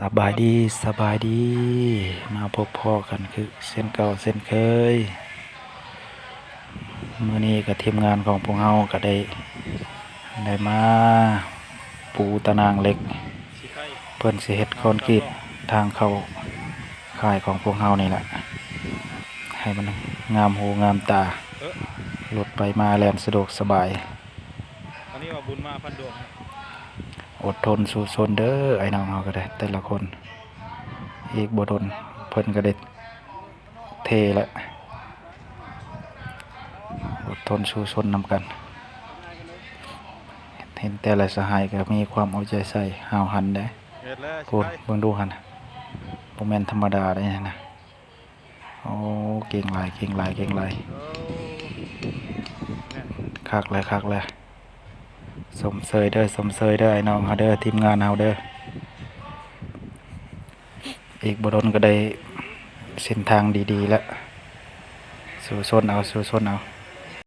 ສະບາຍດີ ສະບາຍດີ ມາພົບພໍ້ກັນຄືເຊັ່ນເກົ່າເຊັ່ນເຄີຍ. ມື້ນີ້ກໍທີມງານຂອງພວກເຮົາກໍໄດ້ ໄດ້ມາປູຕະໜ່າງເຫຼັກ ເພິ່ນຊິເຮັດຄອນກຣີດທາງເຂົ້າຄ້າຍຂອງພວກເຮົານີ້ແຫຼະ ໃຫ້ມັນງາມຫູງາມຕາ ລົດໄປມາແລ່ນສະດວກສະບາຍ. ອັນນີ້ວ່າບຸນມາພັນດວງ ອົດທົນສູ້ຊົນເດີ ອ້າຍນ້ອງເຮົາກໍໄດ້ ແຕ່ລະຄົນ ອີກບໍ່ດົນເພິ່ນກໍໄດ້ເທແລ້ວ. ອົດທົນສູ້ຊົນນຳກັນ ເຫັນແຕ່ລະສະຫາຍກໍມີຄວາມເອົາໃຈໃສ່ຫ້າວຫັນເດ້. ເຮັດແລ້ວ ພຸ້ນ ຊິໄປ ເບິ່ງດູຫັ້ນ ບໍ່ແມ່ນທຳມະດາເດ້ນະ. ໂອ້ ເກັ່ງຫຼາຍ ເກັ່ງຫຼາຍ ເກັ່ງຫຼາຍ. ໂອ້ ແມ່ນ ຄັກແລ້ວ ຄັກແລ້ວ. ຊົມເຊີຍເດີ ຊົມເຊີຍເດີ ອ້າຍນ້ອງເຮົາເດີ ທີມງານເຮົາເດີ. ອີກບໍ່ດົນກໍໄດ້ເສັ້ນທາງດີໆແລ້ວ. ສູ້ຊົນເອົາ ສູ້ຊົນເອົາ.